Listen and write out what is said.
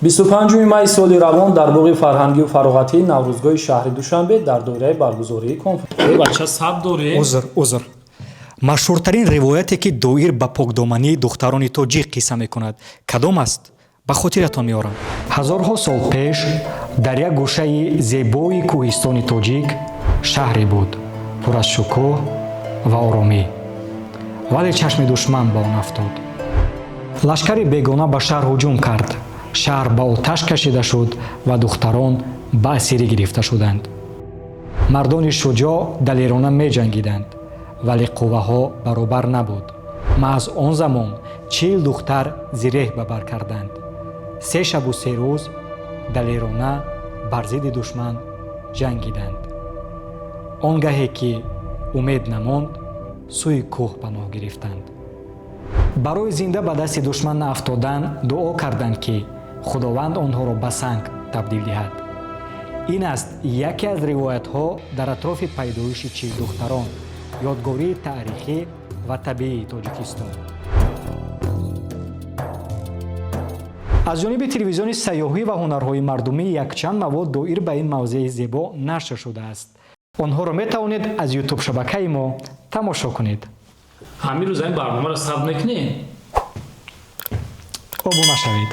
25 майи соли равон дар боғи фарҳангию фароғатии Наврӯзгоҳи шаҳри Душанбе дар доираи баргузории конференс. Бача, саб доред? Узр, узр. Машҳуртарин ривояте, ки доир ба покдомании духтарони тоҷик қисса мекунад, кадом аст? Ба хотиратон меорам. Ҳазорҳо сол пеш дар як гӯшаи зебои кӯҳистони тоҷик шаҳре буд, пур аз шукӯҳ ва оромӣ. Вале чашми душман ба он афтод. Лашкари бегона ба шаҳр ҳуҷум кард. Шаҳр ба оташ кашида шуд ва духтарон ба асирӣ гирифта шуданд. Мардони шуҷоъ далерона меҷангиданд, вале қувваҳо баробар набуд. Маҳз он замон 40 духтар зиреҳ ба бар карданд. 3 шабу 3 рӯз далерона бар зидди душман ҷангиданд. Он гаҳе ки умед намонд, сӯи кӯҳ паноҳ гирифтанд. Барои зинда ба дасти душман наафтодан дуо карданд, ки Худованд онҳоро ба санг табдил диҳад. Ин аст яке аз ривоятҳо дар атрофи пайдоиши Чилдухтарон, ёдгории таърихӣ ва табиии Тоҷикистон. Аз ҷониби Телевизиони сайёҳӣ ва ҳунарҳои мардумӣ якчанд мавод доир ба ин мавзеи зебо нашр шудааст. Онҳоро метавонед аз Ютуб шабакаи мо тамошо кунед. Ҳамин рӯз ин барномаро сабт мекунем. Обуна шавед.